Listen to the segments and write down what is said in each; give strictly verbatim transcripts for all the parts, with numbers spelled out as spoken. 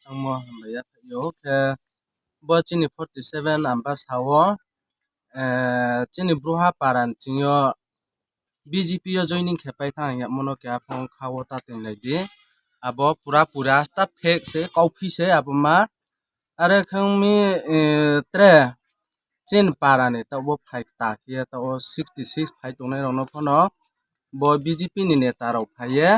tangmo hambai ya phai o khe bo chini forty seven amba sao, eh, chini Bruha Paran chingyo B J P o joining khe pai thang ya mono khe aphang kha o ta teng lai di. Abo pura pura asta fake se, kauphi se abo ma. Are khang mi, eh, tre chin para ni ta bo phai ta khe ta o sixty six phai tongnai rok no phano bo B J P ni neta rok phai ye.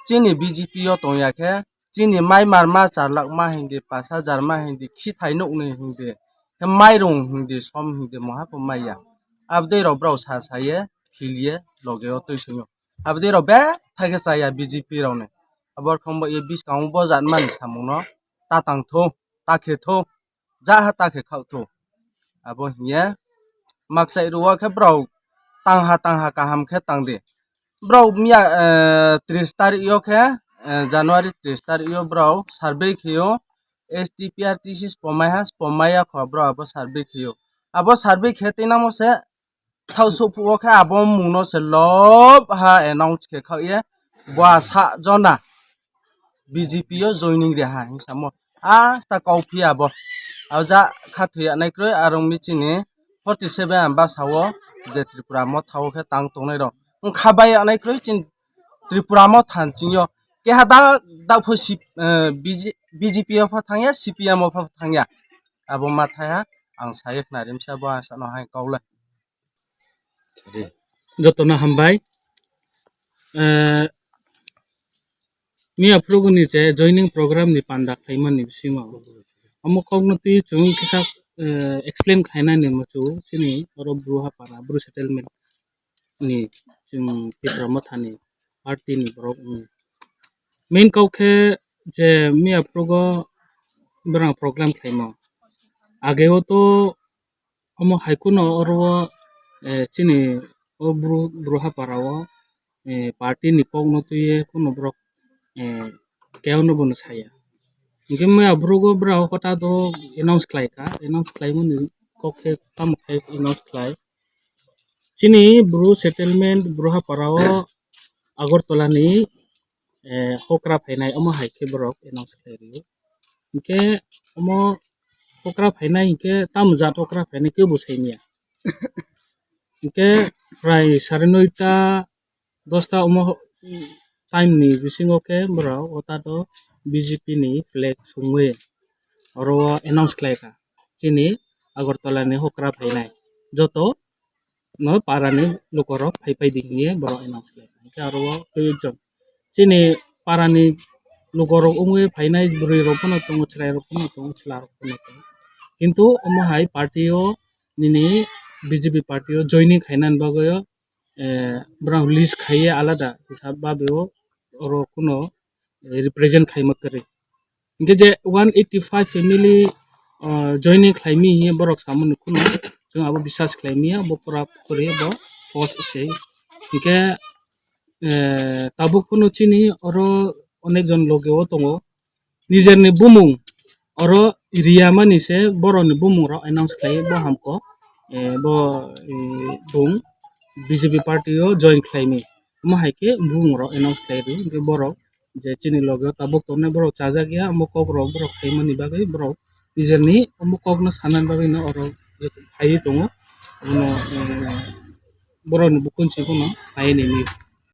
Chini B J P o tong ya khe, chini mai mar ma char lakh ma hindi, pas hajar ma hindi, khi thai nuk ni hindi, khe mairung hindi, som hindi, moha pho mai ya. Abdei rok brao sa sa ye, phil ye, loge o twi sung yo. Abdei rok be thai khe cha ya B J P rok ni. Abor khong bo ye buskang bo jat mani samung no ta tang tho, ta khe tho. Ja ha ta khe khak thu. Abo hiye maksai rwo khe brao tang ha tang ha kaham khe tang di. Brao miya, eh, tris tarik yo khe, eh, January tris tarik yo brao survey khiyo. S T P R T C spomai ha spomai ya kho brao abo survey khiyo. Abo survey khe tei namo se thao sophuo khe abo mungno se lob ha announce khe khao ye bo asa jona B J P o joining re ha hing samo. Asta kauphi abo. Abo ja kha thwi ya nai kroi arong mi chini forty seven amba sao je Tripura mo thao khe tang tongnai rok. Wng kha bai ya nai kroi chin Tripura mo than ching yo. Keha da, da pho si, eh, B J, B J P o pho thang ya, C P M o pho thang ya. Abo ma thai ha ang sa ye khna rim sa bo ang sa no hai kau le. Jotono hambai. Eh, miya phuruguni je joining program ni panda khlaimani bisingo. Omo kokno twi chwng kisa, eh, explain khlainani muchung chini oro Bruha para, Bru settlement ni chwng Tipra Motha ni party ni borok ni. Main kok khe je miya phrugo borang program khlaimo. Ageo to omo hai kheno oro o, eh, chini o Bru-, Bruha para o, eh, party ni kok no twi ye kheno borok, eh, keo no bono saya. Hingke maya borok o borok hota do announce khlai kha, announce khlai mani kok khe tamo khe announce khlai. Chini Bru settlement Bruha para o Agartala ni, eh, hokra phainai omo hai khe borok announce khlai rio. Hingke omo hokra phainai hingke tamo jat hokra phainai kebo sai manya. Hingke prai sare noita dosta omo time ni bisingo khe borok o tato B J P ni flag songwi oro o announce khlai kha chini Agartala ni hokra phainai joto no para ni lukorok phai phai di hinwi borok announce khlai kha. Hingke aro o tei ekjon chini para ni lukorok wngwi phainai bwrwi rok phano tongo, chwrai rok phano tongo, chwla rok phano tongo. Kintu omo hai party o nini B J P party o joining khainani bagwi o, eh, borok list khaiye alada hisab babe o oro kuno, eh, represent khaima kwrwi. Hingke je one eighty five family, ah, joining khlaimi hinwi borok samani kuno chwng abo bisas khlaimaya bo pura kwrwi bo false se. Hingke, eh, tabuk kuno chini oro onek jon loge o tongo. Nijerni bumung oro riya mani se borokni bumung rok announce khlai bo hamko, eh, bo, eh, bung B J P party o join khlaimi. Omo hai khe bumung rok announce khlai ri, hingke borok je chini loge o tabuk tongnai borok chajak ya, omo kok rok borok khaimani bagwi borok nijerni omo kok no sanani bagwi no oro phaiwi tongo. Abono, eh, borokni bukhuk si bono nai nini.